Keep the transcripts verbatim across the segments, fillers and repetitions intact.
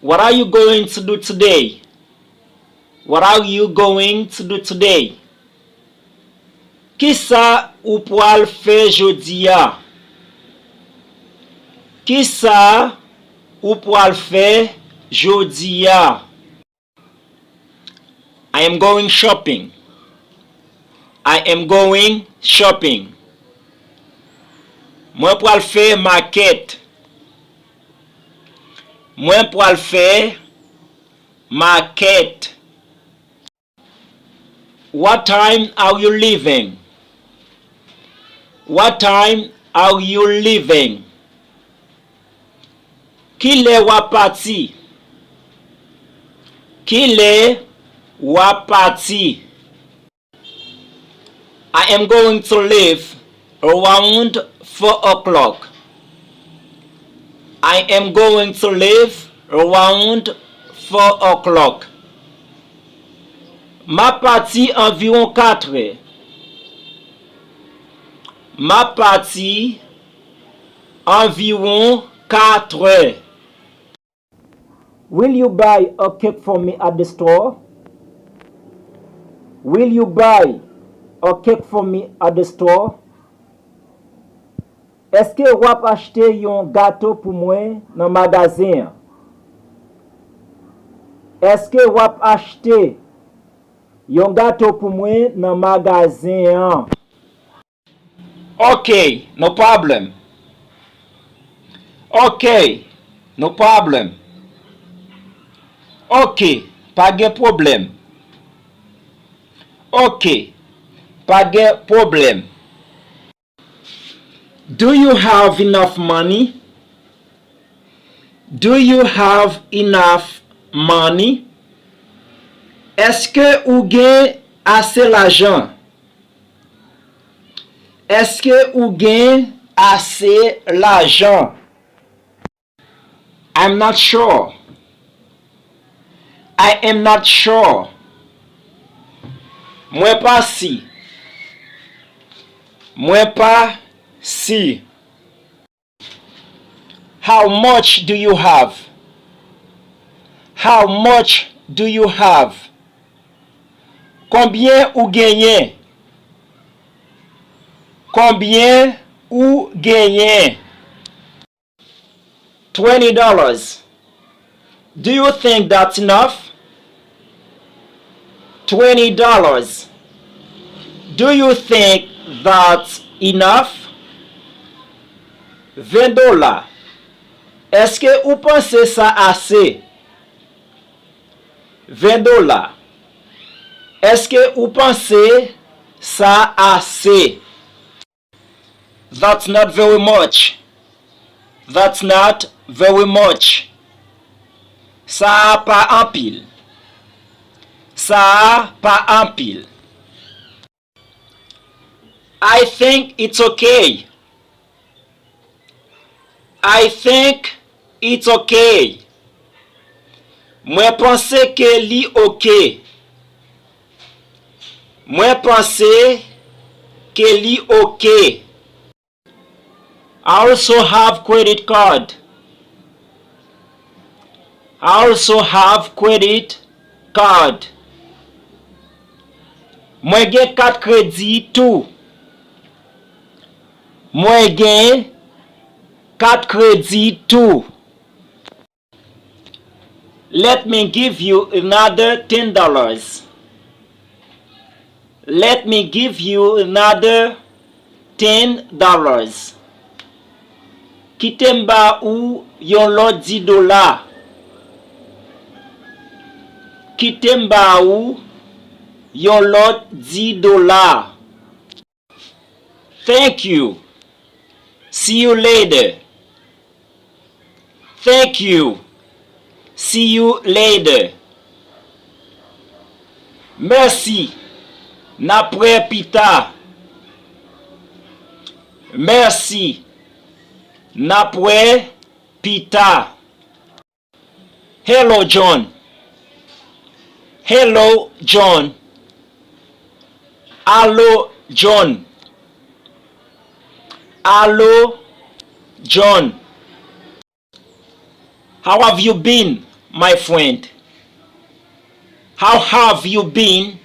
What are you going to do today? What are you going to do today? Kisa ou pral fè jodi a? Kisa ou pral fè jodi a? I am going shopping. I am going shopping. Mwen pral fè makèt. Mwen pral fè makèt. What time are you leaving? What time are you leaving? Kilè w ap pati? Kilè w ap pati? I am going to leave around four o'clock. I am going to leave around four o'clock. M ap pati anviwon katrè. M ap pati anviwon katrè. Will you buy a cake for me at the store? Will you buy a cake for me at the store? Èske w ap achte yon gato pou mwen nan magazen an? Èske w ap achte yon gato pou mwen nan magazen an? Ok, no problem. Ok, no problem. Ok, pa gen pwoblèm. Ok, pa gen pwoblèm. Do you have enough money? Do you have enough money? Èske ou gen ase lajan? Èske ou gen ase lajan? I'm not sure. I am not sure. Mwen pa si. Mwen pa si. How much do you have? How much do you have? Konbyen ou genyen? Konbyen ou genyen? Twenty dollars. Do you think that's enough? Twenty dollars. Do you think that's enough? Ven dola. Èske ou panse sa ase? Ven dola. Èske ou panse sa ase? That's not very much. That's not very much. Sa a pa anpil. Sa a pa anpil. I think it's okay. I think it's okay. Mwen panse ke li oke. Mwen panse ke li oke. I also have credit card. I also have credit card. Mwen gen kat kredi tou. Mwen gen kat kredi tou. Let me give you another ten dollars. Let me give you another ten dollars. Kite m ba ou yon lòt dis dola. Kite m ba ou yon lòt dis dola. Thank you. See you later. Thank you. See you later. Mèsi. N ap wè pita. Mèsi. N ap wè pita. Hello, John. Hello, John. Alo, John. Alo, John. How have you been? my friend? How have you been,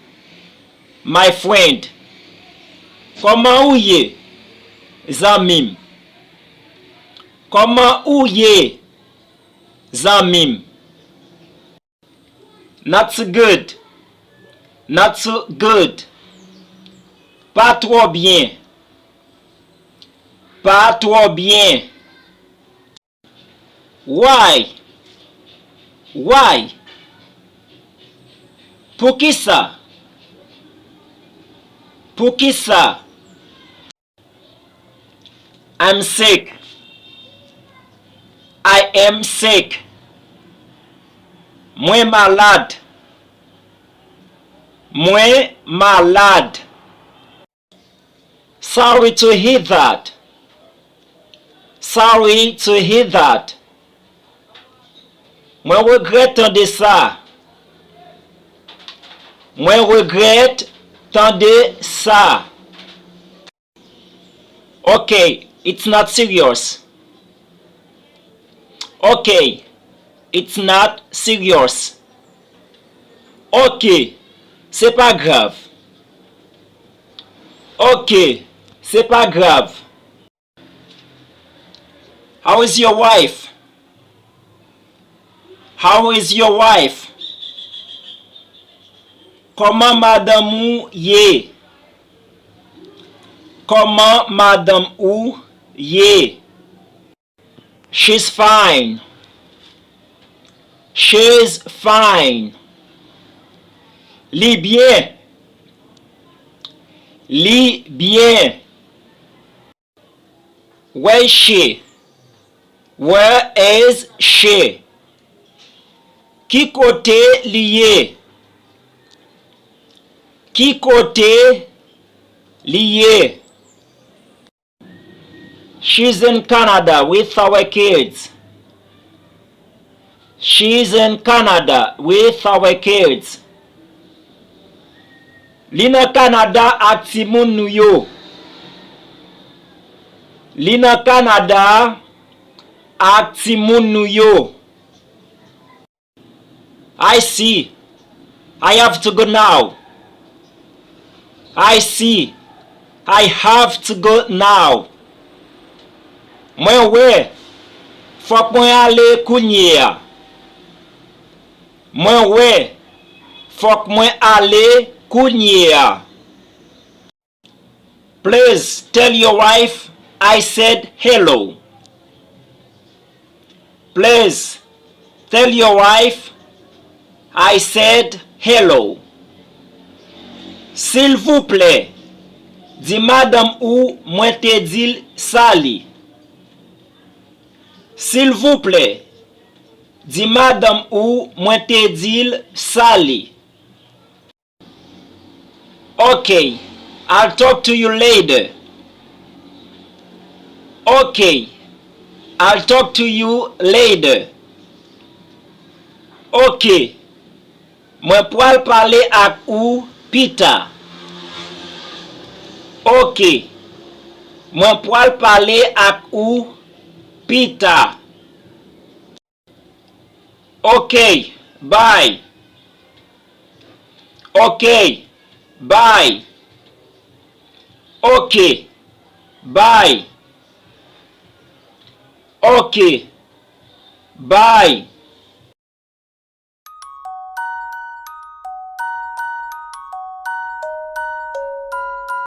my friend? Kòman ou ye, zanmi m? Kòman ou ye, zanmi m? Not too good. Not too good. Pa twò byen. Pa twò byen. Why? Why? Poukisa? Poukisa? I'm sick. I am sick. Mwen malad. Mwen malad. Sorry to hear that. Sorry to hear that. Mwen regrèt tande sa. Mwen regrèt tande sa. Ok, it's not serious. Ok, it's not serious. Ok, se pa grav. Ok, se pa grav. How is your wife? How is your wife? Kòman madanm ou ye? Kòman madanm ou ye? She's fine. She's fine. Li byen. Li byen. Where is she? Where is she? Ki kote li ye? Ki kote li ye? She's in Canada with our kids. She's in Canada with our kids. Li nan Kanada ak timoun nou yo. Li nan Kanada ak timoun nou yo. I see. I have to go now. I see. I have to go now. Mwen wè. Fòk mwen ale kounye a. Mwen wè. Fòk mwen ale kounye a. Please tell your wife I said hello. Please tell your wife I said hello. Silvouplè, di madanm ou mwen te di l sali. Silvouplè, di madanm ou mwen te di l sali. Ok, I'll talk to you later. Ok, I'll talk to you later. Ok, mwen pral pale ak ou pita. Ok, mwen pral pale ak ou pita. Ok, bye. Ok, bye. Ok, bye. Ok, bye.